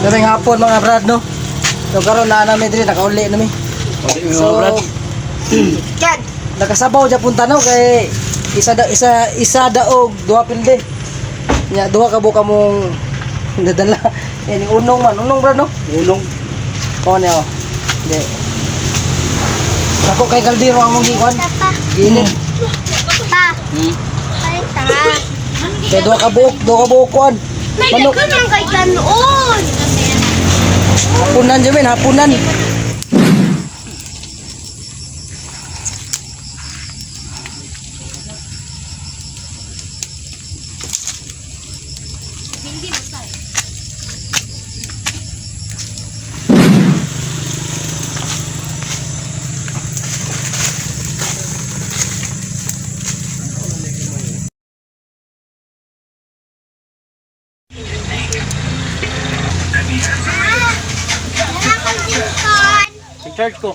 Daming hapon, mga brad, no. So karon naa nami diri, nakauli nami. So Yan. nakasabaw ja punta, no, kay isa da isa isa daog duha pilde. Nya duha ka buka mong nadala. Eh ning unong man, unong, brad, no. Ulong. O ne oh. Di. Sako kay kaldero ang mong gikuan. Pa. Giinit. Pa. Palit ta. Kay duha ka buok kuan. May Manok. daghan man kay kanon. Hapunan jamin, hapunan. Wala akong singkon. Charge ko.